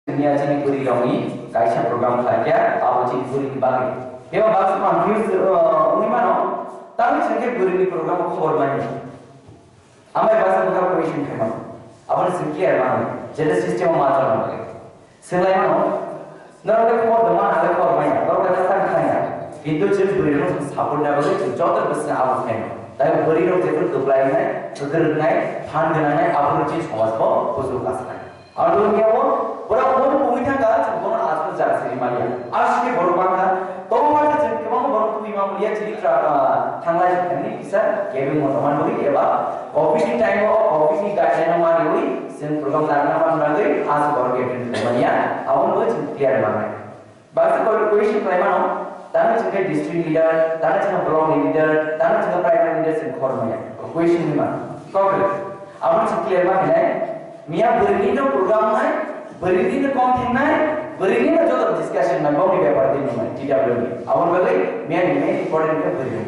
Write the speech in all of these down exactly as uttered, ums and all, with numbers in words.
Niya chini bwrwi rokni kaisa program khlaikha, abo chini bwrwini bagwi. Bebak baksa confuse, uh, wngwi mano, tamni chwngkhe bwrwini program o khobor manya. Amai baksa bwkha question khaimano. Abono chwng clear mano, jeta system o ma chwlangmani. Swnglaimano, norok le khobor doma, ang le khobor manya, norok le khasan khanya. Kintu chwng bwrwi rokno chwng support na bagwi chwng joto bwswk abo khaimano. Tai bwrwi rok jephru kwplai wngnai, kwrwk wngnai, phan gwnangnai, abo rok chini somaj bo kuchuk kasnai. Ang nukya o, pura phone pungwi thangkha, chwng bono aswk jaga siri manya. Aswk khe borok bangkha, tongma khe chwng kwbangma borok tubui ma mulia chini tra-, ah, thanglai thangni kisa kebeng motoman bagwi eba covid ni time o, covid ni guideline o maniwi chwng program narwkna man bagwi aswk borok kebeng tongmania, aboni bagwi chwng clear manai. Baksa koi question khlai mano, tamo chwngkhe district leader, tamo chwngkhe block leader, tamo chwngkhe primary leader chwng khorokmaya. Question ni mano. Kok le. Abo chwng clear ma hinai. Miya bwrwini no program nai, bwrwini no kong thingnai, bwrwini no joto discussion nai, bongni bepar di nai, T W ni. Abo bagwi miya ni main important khe bwrwini.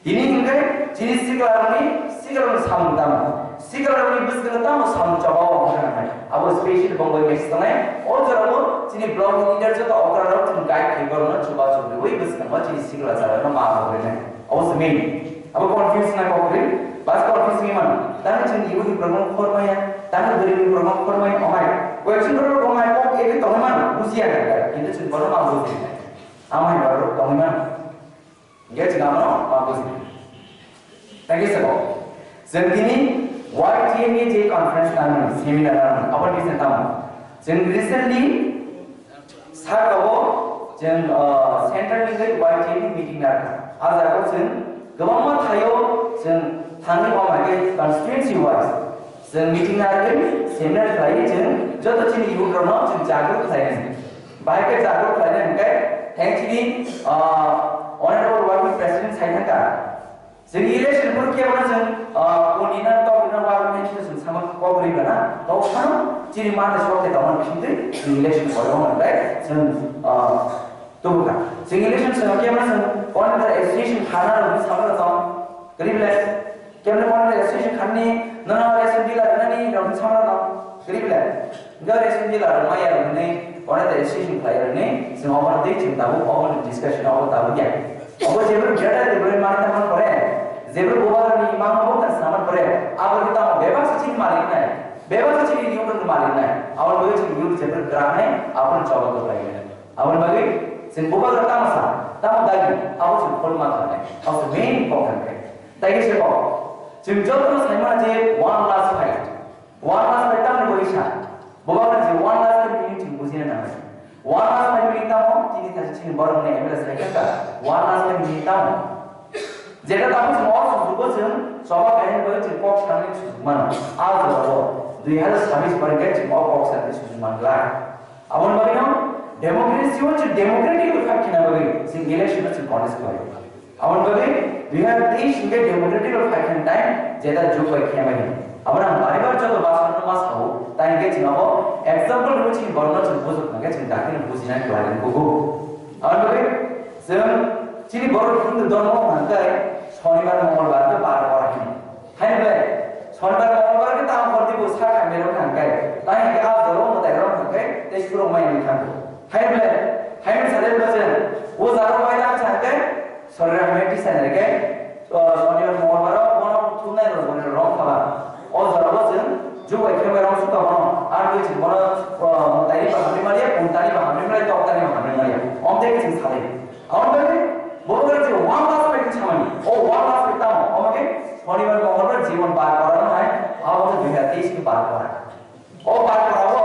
Tini hwnkhe chini siklarokni, siklarokni samung tamo? Siklarokni bwskango tamo samung chobao hwnwi nangnai? Abo special bongbai message tongnai. O jorao chini block ni leader joto okrarok chini guide khe borokno chuba chubriwi bwskango chini sikla chalairokno ma rwkrinai. Abo se main. Abo confuse na kok ri. Bas confuse ni mano. Tamo chini youth ni program khormaya, tamo bwrwi ni program khormaya, omai. Question rok omai kok ebe tongwi mano, bujiya kha. Kintu chini bono ma bujinai. Amai borok tongwi mano. Hingke chwng abono ma buji. Thank you, sir. Chwng tini Y T N ni je conference nangmani, seminar nangmani, abo ni se tamo. Chwng recently saka o chwng, ah, central ni Y T N ni meeting nangkha. A jaga o chwng kwbangma thaio chwng thangwi o mai khe constituency wise chwng meeting nangwi seminar khlaiwi chwng joto chini youth rokno chwng jagrut khlainani. Bahai khe jagrut khlainai hwnkhe, thanks chini, ah, Honorable Working President sai thangkha. Chwng election phuru kebono chwng, ah, pondina tokdina wagwi chwng sama kok ri gana. Tokphano chini mata sok khe tongmani bisingtwi chwng election pore wngkha hwnkhe chwng, ah, tubukha. Chwng election chwng kebono chwng Honorable Association khana rok sama tong. Kwrwi belai. Kemne kono ration kharni, nono ration dealer nani rok samla no, kwrwi belai. Ga ration dealer rok maya rok ni, kono ration khlai rok ni, sing obo tei chim tabu, obo discussion obo tabu ya. Obo jebru greater Tipraland mani tamo pore, jebru bubagra ni imang obo ta samar pore, abo ni tamo bebak si chini malik nai, bebak si chini union ni malik nai, abo ni chini union jebru gram nai, abo ni choba to lai nai. Abo ni bagwi chini bubagra tamo sa, tamo dagi, abo chini khol ma khanai, abo main kok khanai. Tei se bo, chwng jotono saimano je one last fight. One last fight tamni bagwi sa? Bo bagwi je one last fight meaning chwng bujina nangnai. One last fight meaning tamo, tini thasi chini borok ni M L A sai kha, one last fight meaning tamo. Jeta tamo chwng o sujugo chwng choba khaini bagwi chwng kok sanani sujuk mano. A jorao dui hazar sabis pore khe chwng o kok sanani sujuk man glak. Aboni bagwino democracy o chwng democratic o fight khna bagwi chwng election o chwng contest khlai. Aboni bagwi dui hazar teis hwnkhe democratic o fight khna time jeta jug bai khna bagwi. Aboni ang bari bar joto basa no ma sao, tai hwnkhe chwng abo example rw chini borokno chwng bujok hwnkhe chwng dakti no bujina khlai rw kugo. Aboni bagwi chwng chini borok Hindu dhormo hwnkhe Shonibar Mongolbar khe bar kora hino. Haino ble, Sonibar Mongolbar khe tamo hor dibo sa khamya rok thang khe, tai hwnkhe a jora mwtai rok thang khe, tei surok mai ni thang khe. Haino ble, haino sade ble chwng, o jaro bai tang thang khe, sorira hamya tisa nai khe, o Sonibar Mongolbar rok bono thumnai rok bono rong thaba. O jora bo chwng jubai khe bai rong suka bono, ar bai chwng bono, o mwtai ni baham ni maliya, punta ni baham ni maliya, tokta ni baham ni maliya. Om tei khe chwng sade. Aboni bagwi bo bagwi je one last fight ni samani. O one last fight tamo? Omo khe Sonibar Mongolbar jibon bar kora no hai, abo khe dui hazar teis ni bar kora. O bar kora o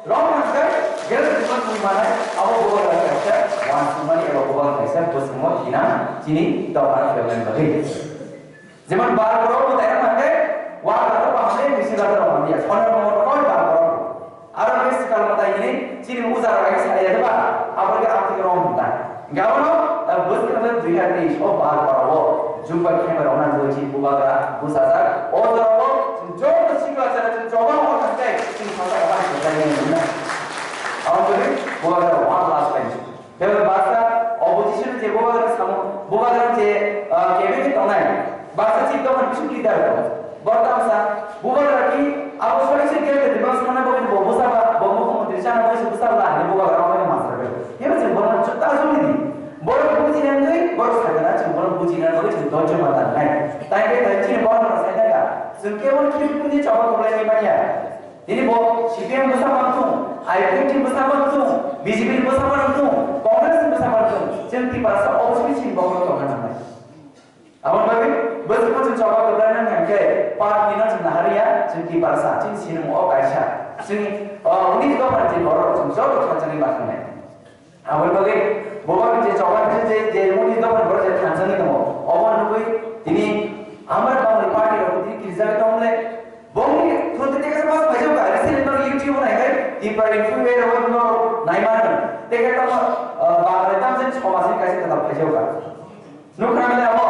rong hangkhe gel jibon twi manai, abo bo bagwi kaisa wan sumani eba bo bagwi kaisa bwskango thinang chini dopha khelnani bagwi. Jemon bar borok bo taina hwnkhe, wa bar borok hamle, misi bar borok hamya. Sono mo koi bar borok. Aro bes kal mo tai ni, chini ujar bai sa ya ba, abo ke amti rom ta. Gabano, ta bus ke dui har ni, o bar borok o. Jumba khema rok na dui chi bubagra, busajak. O borok o, jor to sikla chara, jor to sikla chara, jor to sikla chara. Abo ke bubagra one last time. Tei baksa opposition je bubagra samo, bubagra je, ah, cabinet tongnai, baksa chief government bising leader to. Borok tamsa, bubagra ki abo sori se gel de bang sana bo bo busa ba, bo mukhyamantri Dojoma tangnai. Tai khe tai chini borok rok sai nai kha. Chwng kebo khe kuni choba kwplai ni manya. Tini bo C P M bwsa mang thung, I P F T bwsa mang thung, B J P ni bwsa mang thung, Congress ni bwsa mang thung. Chwng Tiprasa obviously chini borok tongna nangnai. Aboni bagwi bwswk chwng choba kwplai nang hwnkhe party no chwng nahar ya, chwng Tiprasa, chini sinimung o kaisa. Chwng, o, uni dophani chini borok chwng joto thansa ni bakhanai. Aboni bagwi bo bagwi je choba je, je, je muni dophani borok je thansa ni tongo, obo nugwi tini amar bangni party rok tini kirijagwi tongmole. Bongni through te teka mas phaijaoka, recently no YouTube nai hai, Tipra Info Wave ro no nai mano. Teka tamo, ah, bagwi tam jen choma sin kaisa kata phaijaoka. Nukha na amo,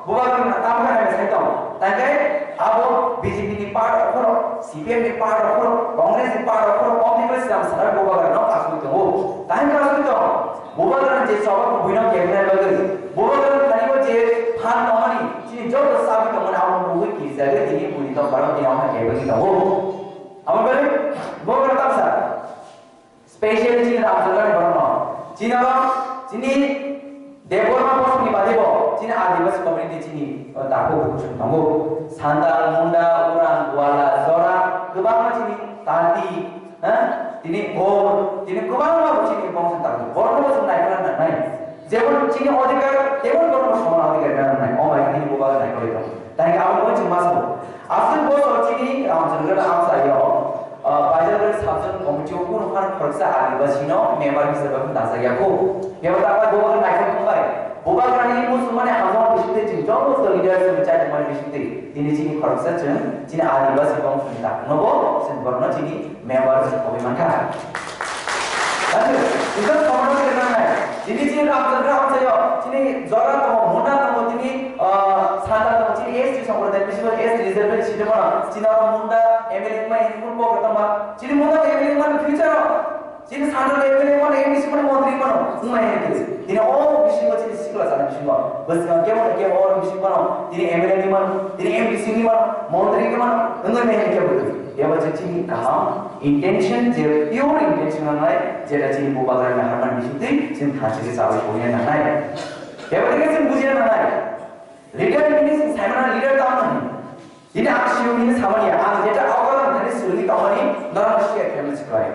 bubagra na tam ka hai sai tong. Tangkai abo B J P ni part of ro, C P M ni part of ro, Congress ni part of ro, omni kle sam sarai bubagra no kasui tongo. Tang kasui tong. Bubagra je choba buino kemna bagwi. Bubagra thani bo je phan tongmani, chini joto sabi tongmani abo nugwi kirijagwi tini buni tong barok tini amo kebagwi tongo. Amo bagwi bubagra tamsa. Specially chini Ramchandra ni borokno. Chini oro, chini Debbarma bosongni bagwi bo, chini Adibasi community chini, o, takhuk bukhuk tongo. Santal, Munda, Urang, Gwala, Jora, kwbangma chini Tati, ha? Chini Gor, chini kwbangma bo chini bongso takhuk. Borokno bo chwng naikolna nangnai. Jemon chini odhikar, temon borokno soman odhikar nangnai. O bai chini bubagra naikolwi tongo. Tangkhe abo bo chwng ma sabo. Aswk bosor chini Ramchandra Amchaio, ah, Baijalgari Sub-Zone Committee o kunu phan khoroksa Adibasino member hisabe phano dajak ya kho. Bebak ta bai bubagra naithok wng bai. Bubagrani muchungmani hamjakmani bisingtwi chwng joto leaders chwng chaijakmani bisingtwi tini chini khoroksa chwng chini Adibasi bongso ni takhukno bo chwng borokno chini member chwng khobwi mankha. Thank you. Tini chini Ramchandra Amchaio, chini Jora tongo, Munda tongo, chini, ah, Santa tongo, chini S T songkoro de, bisingo S T reserve seat mano, chini oro Munda M L A wngmani hwn kok tongma, chini Munda M L A wngmani future o, chini Santa M L A wngmani M D C mano, montri mano, wngmani hwn khe. Tini o bisingo chini sikla sana bisingo, bwskango kebo kebo oro bisingo mano, tini M L A ni mano, tini M D C ni mano, montri ni mano, wngmani hwn khe. Eba je chini kaham intention, je pure intention nangnai, jeta chini bubagrani harman bisingtwi chini thansa se chawi sogwina nangnai. Eba dikhe chini bujina nangnai. Leader ni bini chini saimano leader tamo nang. Bini ang siyung bini samani ya, ang jeta ogoron thani swrwngwi tongmani norok share khlaimani siklai.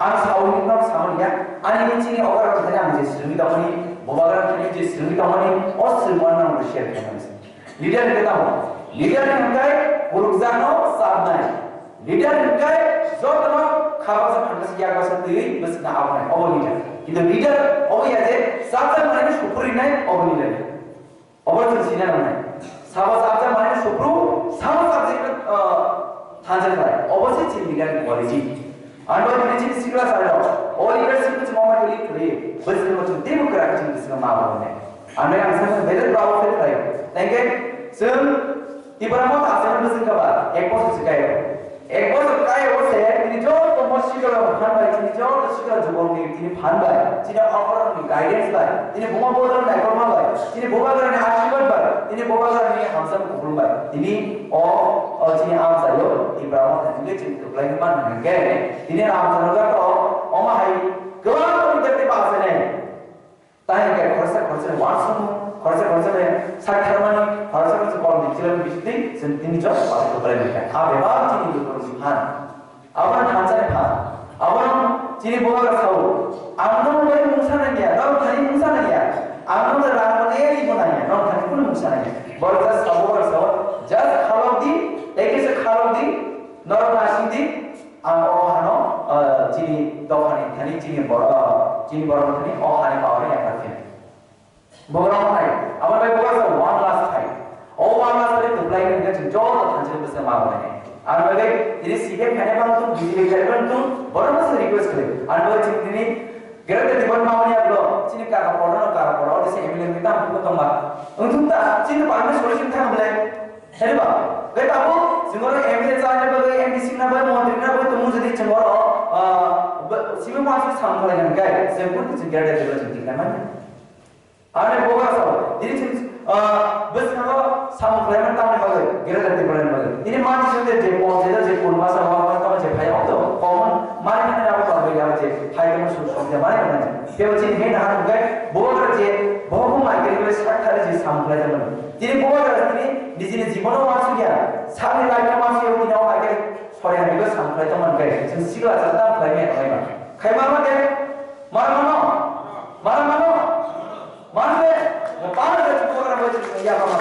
Ang sawi norok samani ya, ani ni chini ogoron thani ang je swrwngwi tongmani, bubagrani thani je swrwngwi tongmani, o swrwngmani norok share khlaimani. Leader hwnkhe tamo? Leader hwnkhe purukjakno chabnai. Leader hwnkhe jotono kha baksa phan baksa yak baksa twiwi bwswkno abonai, obo leader. Kintu leader obo ya je chapjak manwino suphur rinai, obo leader. Obo chwng sina nangnai. Sabo chapjak manwino suphuru, sabo chapjak, ah, thansa khlai. Obo se chini leader ni quality. Ang bai tini chini sikla salo, o leadership no chwng omo lead khwlwi, bwswk no chwng teibo kwrak chini bwswk ma bo hwnwi. Ang bai ang sakno belai proud feel khlaio. Thank you. Chwng Tipra Motha aswk bwswk kha ba, ek bosor se kaio. Ek bosor kaio se, tini joto mo sikla phan bai, tini joto sikla jubok ni tini phan bai, tini okor ni guidance bai, tini buma bodol naikolma bai, tini bubagrani ashirwad bai, tini bubagrani hamsa kupulung bai, tini o, o chini amchaio, Tipra Motha ni chini kwplai ni man hwnkhe, tini Ramchandra to, omo hai kwbang leader tei ba aswk nai. Tai hwnkhe khoroksa khoroksa ni uansukmung, khoroksa khoroksa ni sak tharmani, khoroksa khoroksa kolom ni chilani bisingtwi chwng tini joto bachai kwplai mankha. A bebak chini lukurokni phan. Abono thansa ni phan. Abono chini bubagra sao. Ang nono bai mungsa nangya, norok thani mungsa nangya. Ang nono rang bo nangya, ri bo nangya, norok thani kunu mungsa nangya. Borok just sabo, borok sao, just khalok di, tei kisa khalok di, norok nasing di, Ang o hano, ah, chini dophani thani chini bor-, ah, chini borok thani o hani power ni yapharkhe. Borok hai, abo bai borok sa one last hai. O one last bai kwplai ni hwnkhe chwng joto thansa bwsa ma bai. Ang bai tini C P M khaina bang tung, B J P khaina bang tung, borok no request khlai. Ang bai chini tini Greater Tipraland mamani aglo, chini kaka poro no kaka poro, o dise M L A ni tam tong ba. Wngthung ta, chini bangni solution thang belai. Heri ba, gai tabo, chwng oro M L A chana bagwi, M D C na bagwi, montri na bagwi tongmung jodi chwng oro, ah, ba, simi ma chwng samung khlai nang gai, chwng kun chwng Greater Tipraland chwng tikna manya. Ani boga sa, diri chwng, ah, bwskango samung khlai man tamni bagwi, Greater Tipraland bagwi. Diri ma chwng je, je pon, je, je pon ma sa, ma, ma, ma, je phai, o to, common, mari mani abo bagwi, abo je, Kaitor suk sokya mane mane. Tebo chini main hak hwnkhe bubagra je bohok Michael bai sak thari je sam khlai jagmani. Tini bubagra tini nijini jibono uansukya, sakni life no uansukya, tini o Michael sori hamya sam khlai tongmani khe chwng sikla chwng tam khlai maya khlai ma. Khai ma ma khe? Ma mano? Ma mano? Manle, bana de bubagra bai ya ba ma.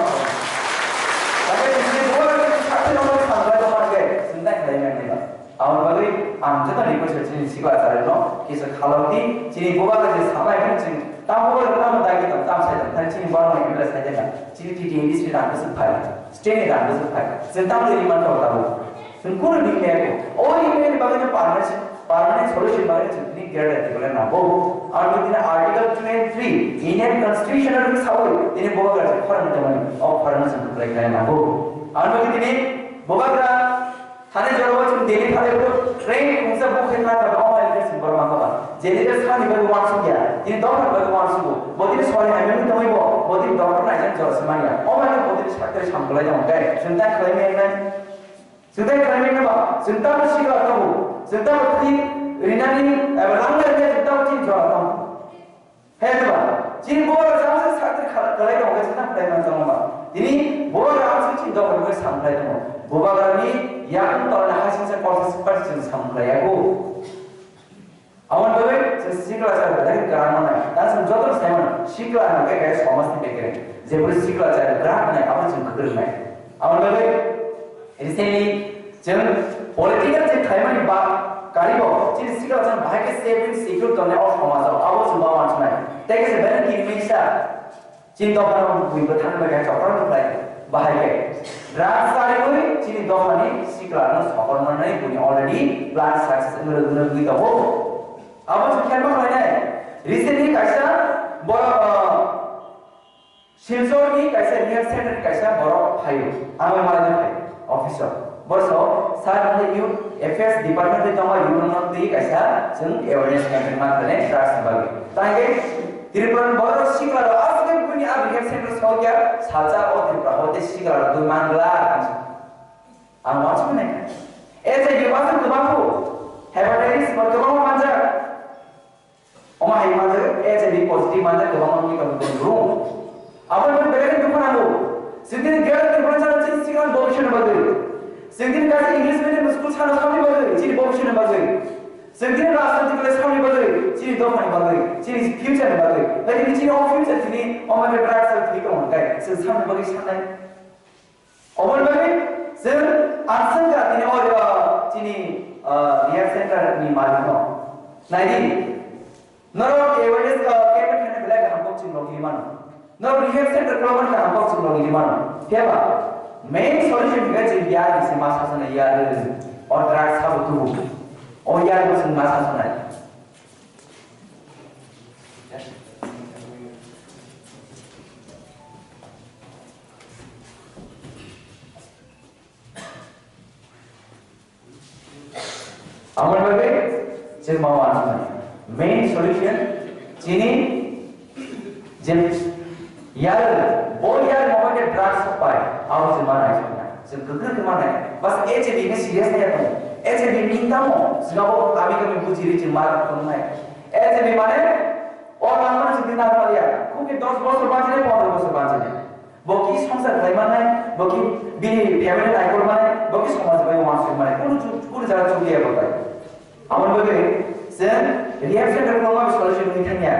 Ake ni bubagra ni sakte no ma sanrai do ma ke, sinta khlai me ne ba. Aboni bagwi ang joto request chini sikla charino kisa khalok di, chini bubagra je samai kan chini, tam bubagra tam dagi tam tam sai tam, chini bubagra ni kibla sai de na, chini T T A D C rang bwswk phai, state ni rang bwswk phai, chini tam de man to tabo. Chwng kunu ring ya ko. O ring ya ni bagwi no permanent, permanent solution bagwi chwng tini greater development nango. Ang tini Article two and three Indian Constitution ni sawi tini bubagra je khorang tongmani. O khorang chwng kwplai khlai nango. Ang tini bubagra thani jora bo chwng Delhi thani bo train khungsa bo khe na ta o mai khe chwng borma kha ba. Jeni de sani bagwi wansuk ya. Tini dopha bagwi wansuk bo. Bo tini sori hai mani tongwi bo. Bo tini doctor nai jang jora se manya. O mai bo tini sakte sam kwlai tong khe. Chwng ta khlai me nai. Chwng tei khlaimani ba, chwng tamo sikla tongo, chwng tamo thwi rinani, eba langna rinani chwng tamo chini jora tongo. He ba, chini bubagra jang se sakri kha-, khalai tongo, chwng tamo khlai man tongo ba. Tini bubagra ang se chini dophani bagwi sam khlai tongo. Bubagrani yakung tolni hasingcha kolsa sipar chwng sam khlai yago. Aboni bagwi chwng sikla chaya belai kwrwngma nai. Da chwng joto sai mano, sikla hwnkhe khe somajni bekereng. Jeboni sikla chaya kwrwng nai, abo chwng kwrwng nai. Aboni bagwi recently chwng political je khlaimani ba karibo chini sikla chwng bahai khe safe and secure tongnai o somajo, abo chwng ma uansuknai. Tei khe se belai kiri misa. Chini dophano bui bwthang bai khe chokor khlai bahai khe. Drugs chariwi chini dophani sikla no sokor manwi buni already plan success wngwi wngwi tongo. Abo chwng khe ma khlainai. Recently kaisa borok, ah, Silchorni kaisa rehab center ni kaisa borok phaio. Ang bai malai phai office o. Borok sao, sir, nini youth affairs department ni tongma youth no twi kaisa chwng awareness campaign ma khlainai drugs ni bagwi. Tangkhe Tripura ni borok sikla rok aswk khe buini a rehab center sokya salsa o Tripura hote sikla rok dui mangla. Ang wansuknai. H I V aswk kwbang kho. Hepatitis bo kwbangma manjak. Omo hai manjak, H I V positive manjak kwbangma wngwi tongo bini room. Abo ni belai dukhu nango. Chwng tini Greater Tipraland chini sikla bobiswt ni bagwi. Chwng tini kaisa English medium school sana samni bagwi, chini bobiswt ni bagwi. Chwng tini rajniti khlai samni bagwi, chini dophani bagwi, chini future ni bagwi. Tei tini chini o future tini omo khe drugs rok thwi tongo hwnkhe chwng samni bagwi sanai. Oboni bagwi chwng ang swngkha tini o, o, chini, o, rehab center ni malik no. Naidi, norok awareness, o, campaign khaina belai kaham kok chwng rok ni mano. Norok rehab center kwlangmani kaham kok chwng rok ni mano. Phiya ba, main solution hinkhe chwng yar ni se ma sasana yar o drugs sabo tubu. O yar bo chwng ma sasana. Aboni bagwi chwng ma uansuknai. Main solution chini je yar, bo yar mo ke drugs pai, abo chwng ma nai chwng nai. Chwng kwkrwi khe ma nai. Bas H I V khe serious nai ya tong. H I V ni tamo, chwng abo kami kami buji ri chwng ma tong nai. H I V mane o langma chwng di na paliya. Khub ki dos bosor bachine, pondro bosor bachine. Bo ki songsar khlai mannai, bo ki bini family naikol mannai, bo ki somaj bai uansuk mannai, kunu chu-, kunu jaga chukliya bo bai. Aboni bagwi chwng rehab center kwbangma solution wngwi thangya.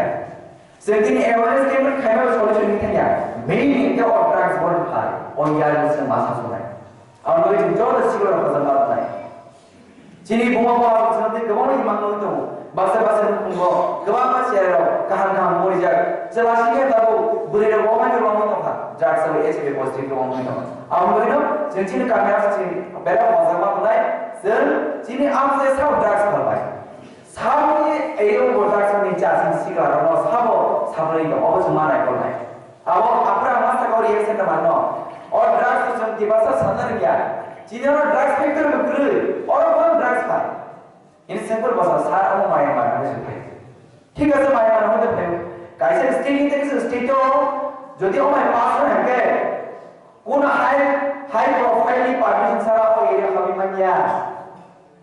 Chwng tini awareness campaign khaima solution wngwi thangya. Main hinkhe o drugs borok phai, o yar chwng ma sasunai. Aboni bagwi chwng joto sikla rok hojak ma tongnai. Chini buma bupha rok chwng tei kwbangma imang nugwi tongo. Baksa baksa nukhungo kwbangma cherairok kaham kaham porijak. Chwla singya tabuk bwrwirok bo mani romwi tongkha. Drugs abo H I V positive kwbangma wngwi tongo. Aboni bagwino chwng chini kami o chini belai hojak ma tongnai. Chwng chini amchai sabo drugs phalbai. Saboni area o drugs ni cha chini sikla rokno sabo sabrwi tongo. Obo chwng ma naikolnai. Abo aphra ma saka o rehab center manno. O drugs no chwng Tiprasa sanna rwngya. Chini oro drugs factory bo kwrwi. Oro bo drugs phai. Ini simple bhasha, sir, amo Myanmar ni se phai. Thik ase, Myanmar ni se phai. Kaisa state ni theke state o jodi o mai pass oi hwnkhe, kono high, high profile ni permission sara o area habi manya.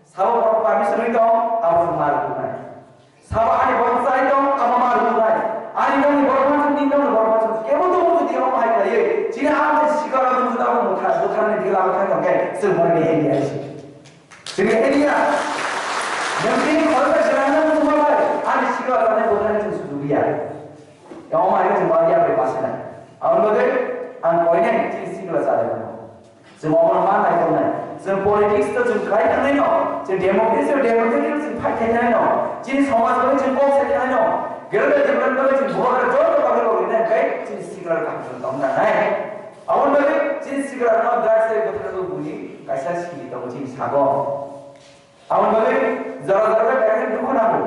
Sabo permission ri tong, abo mar kunai. Chini area. Nwng tini khoroksa swnamna muchungma bai, ani sikla chanai bwthani chwng sujuliya. Omo hai chwng bai yapri pasinai. Aboni bagwi ang koinai chini sikla chanai mano. Chwng omono ma naikolnai. Chwng politics to chwng khlai thangnai no. Chwng democracy o democracy chwng fight khai thangnai no. Chini somaj bai chwng kok sai thangnai no. Greater development bai chwng bubagra joto bagwi rok rinai hwnkhe chini sikla kaham chwng tong nangnai. Aboni bagwi chini sikla no drugs tei bwthani bagwi buini kaisa simi tongo chini sago. Aboni bagwi jora jora bai belai dukhu nango.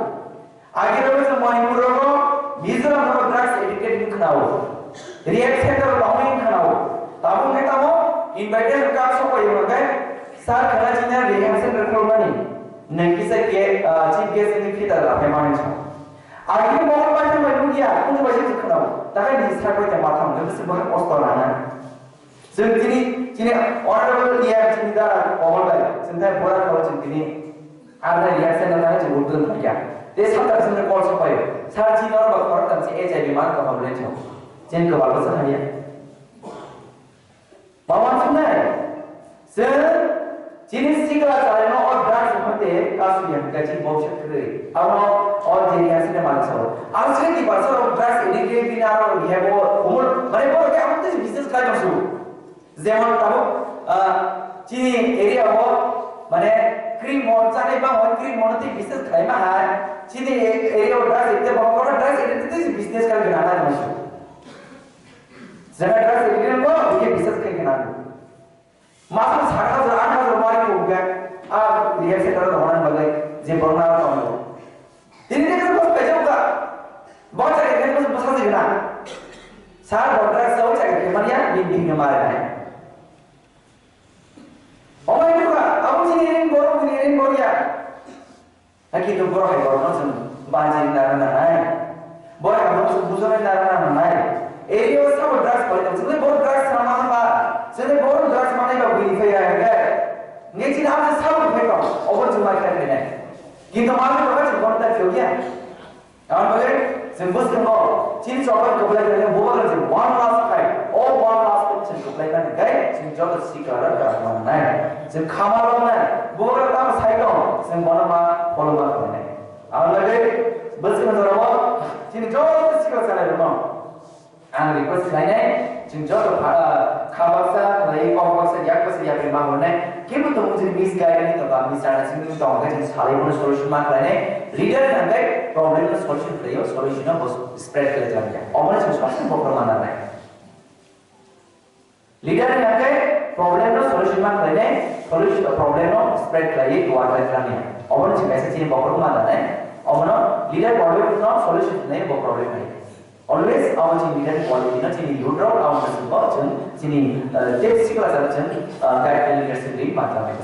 Agirogwi chwng Manipur rogo, Mizoram rogo drugs addicted hinwi khwnao. Rehab center o tongwi hinwi khwnao. Tabuk khe tamo invitation card sokpaiyo hwnkhe, sir khwna chini rehab center khulmani. Nwng kisa ge-, ah, chief guest ni phita laphaimani sa. Agini mokol paithak bai nukya, kunju bai se khwnao. Takhai ni sir bai tongma thang, nwng se bahai kosto nana. Chwng chini, chini honorable E M chini dara Komal bai, chwng thai bora khawi chwng tini, arnai reaction na thangwi chwng uddun thangya. Tei sata chwngno call sapaio. Sir chini oro ba khorok tang se H I V ma tong hwnwi chwng. Chini kwbal bwsa thangya. Mama chwngnai, chwng Chini sikla chalaino o drugs hwnde kasu ya hwnkhe chini bobswk kwrwi. Amo o je ya sini mano sao. Ang sini di basa o drugs addict bini aro rehab o umur mane bo ke amo tei business khai tong su. Jemon tabuk, ah, chini area o mane cream mo chani ba mo cream mo tei business khai ma hai. Chini area o drugs addict bo ko drugs addict tei business khai gana na mo su. Jemon drugs addict bo ke business khai gana. Masuk sak hajar, aat hajar mari ko hwnkhe, a rehab center o rwna bagwi je borok na tongo. Tini de ko paisa uga. Bo chakri khe bwsa jigna. Sir bo drugs o chakri khe manya, bini bini mari nai. Omo ni uga, abo chini ring borok, bini ring borok ya. Hai kintu borok hai borokno chwng banjiri narwkna nangnai. Borok hai borokno chwng bujorwi narwkna nangnai. Area o sabo drugs bai tong, chwngno borok drugs rwna hwnba, chwngno borok drugs manwi ba buini phai ya hwnkhe. Nge chini abo sabo phai tong, obo chwng mai khai phainai. Kintu manwi tongkha chwng bono tai phiyokya. Aboni bagwi chwng bwskango chini chobani kwplai khe bubagra chwng one last fight, o one last fight chwng kwplai mani khe chwng joto sikla rok rwkmani nai. Chwng khama rok nai, bubagra tamo sai tong, chwng bono ma follow ma khlai nai. Aboni bagwi bwskango jorao chini joto sikla chwrai rokno ang request khlainai, chwng joto pha-, kha baksa khlai, kok baksa, yak baksa, yapri ma hwnai. Kebo tongmung chini misguidance tongkha, misunderstanding tongkha, chini salai bono solution ma khlainai. Leader hwnkhe problem no solution khlaio, solution no bo spread khlai jagya. Omono chwng solution bokhorok ma nangnai. Leader hwnkhe problem no solution ma khlainai, solution, problem no spread khlaiwi duar khlai khlaiya. Omono chwng kaisa chini bokhorok ma nangnai. Omono leader problem no solution khlai bo problem khlai. Always abo chini leader quality no chini youth rok abo no chwng bo chwng chini, eh, tei sikla jat chwng, eh, guide leadership ri ma tang khe.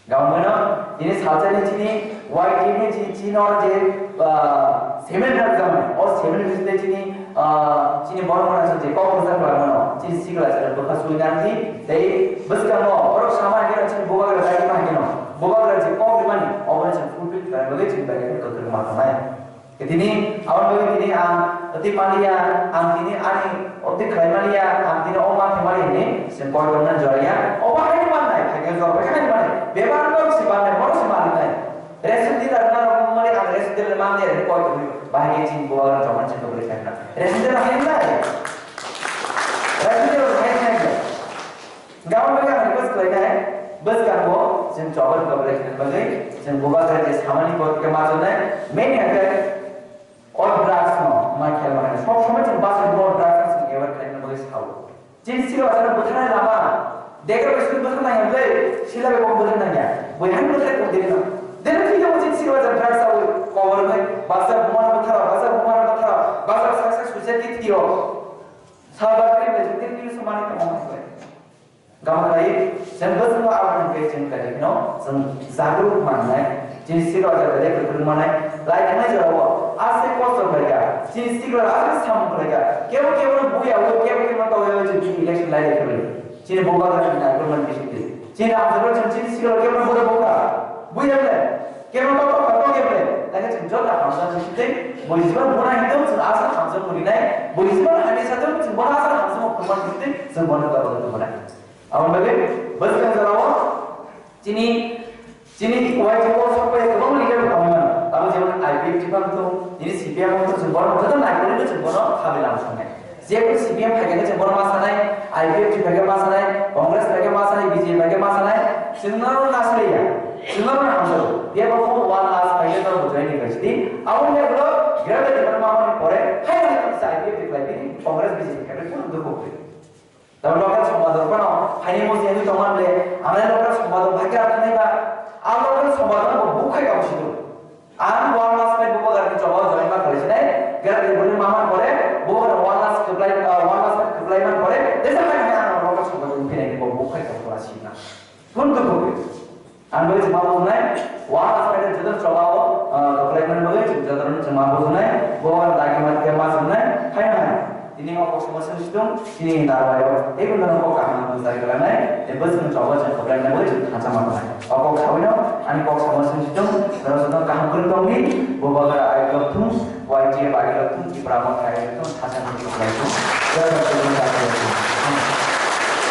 Gabangmano tini salsa ni chini Y T ni chini chini oro je, ah, seminar jam o seminar ni chini, ah, chini borok mano je kok mojang khlai mano chini sikla jat bwkha sui nang di tei bwskango borok sama hino chini bubagra dai ma hino bubagra je kok rimani obo chini fulfill khlai bagwi chini bai kwrwng ma tongnai. Tini, aboni bagwi tini ang twi manliya, ang tini ani o twi khlai manliya, ang tini o ma khe mani hwnwi chwng koi tongna joraya. Obo haino mannai, khaikhe jor bai haino mannai. Bebak no si mannai, bono si mannai. Ration dealer na rok mani ang ration dealer manliya hwnwi koi tongwi, bahai khe chini bubagra tongmani chwng kwbli khlaina. Ration dealer haino nai. Ration dealer haino nai. Gabon bai ang request khlainai, bwskango chwng chobani kwbli khlaina bagwi chwng bubagra je samani kothoma ma chonai, main hwnkhe o drugs no ma khel manai. Sob somoi chwng bachai bo drugs no chwng avoid khlaina bagwi sao. Chini sikla bachai no bwtharnai lama, dega bai sini bwtharnai hwnle, sila bai bo bwtharnai ya. Bui han bwthar ko dega. Dega thwi jabo chini sikla bachai drugs sao, kobor bai, baksa buma no bwtharo, baksa buma no bwtharo, baksa saksa suicide khe thwio. Salba kri bai jukir kri samani tongmani bai. Gam khlai, chwng bwskango abo hwnkhe chwng kaijakno chwng jagruk mannai, chini sikla jaga de kwrwng mannai, lai thangnai jorao ase kosto khlaikha, chini sikla ase samung khlaikha, kebo kebo no buya o, kebo kebo no tawya o, chwng chini election lai de kwrwng. Chini bubagra chini naikolmani bisingtwi. Chini amjaro chwng chini sikla kebo no buda bokha, buya le, kebo no tawya kha, tawya le, naikhe chwng joto hamjak bisingtwi, bujibar buna hinwi chwng asa hamjak murinai, bujibar hamya sa chwng bono asa hamjak murinai, chwng bono tawya tubunai. Aboni bagwi bwskang jorao Chini, chini Y T O sokpai kwbangma leader bo tongmani. Tamo jemon I P F T phan tong, chini C P M wng tong, chwng bono joto naikolwi no chwng bono khabe lama songnai. Jekunu C P M phaikhe chwng bono ma sanai, I P F T phaikhe ma sanai, Congress phaikhe ma sanai, B J P phaikhe ma sanai, chwng no nasliya, chwng no hamjago. Phiya bo phone one last phaikhe no bujai ni kaisidi. Aboni ulo gira gira mamani pore, hai hai I P F T phaikhe Congress B J P phaikhe kuno dukho kwrwi. Tamo local somajo phano haini musi haini tongma le, ang le local somajo bhagi rok thani ba, ang local somajo no bo bukhai kamo sido. Ang one last fight bubagra ni choba join ma khalai sinai, gara ni buni mama pore, bubagra one last supply, uh, one last fight supply man pore, desa hai hai ang local somajo ni pinai ni bo bukhai kamo pora sina. Kun tu bukhai. Ang bai chuma bujnai, wa asai joto choba o, ah, doklai man bai joto chuma bujnai, bo dagi mat ke mas bujnai, hai hai. Ini o kok sama sung sidung, ini darwai o, eh, bener kok kaham bujai kelanai, eh, bus ni choba jeng doklai man bai thansa ma bujnai. O kok sawino, ani kok sama sung sidung, terus joto kaham kuri tongni, bo bagara ai lok thung, Y T F ai lok thung, Tipra mo ai lok thung, thansa ma doklai thung. Jai Hind.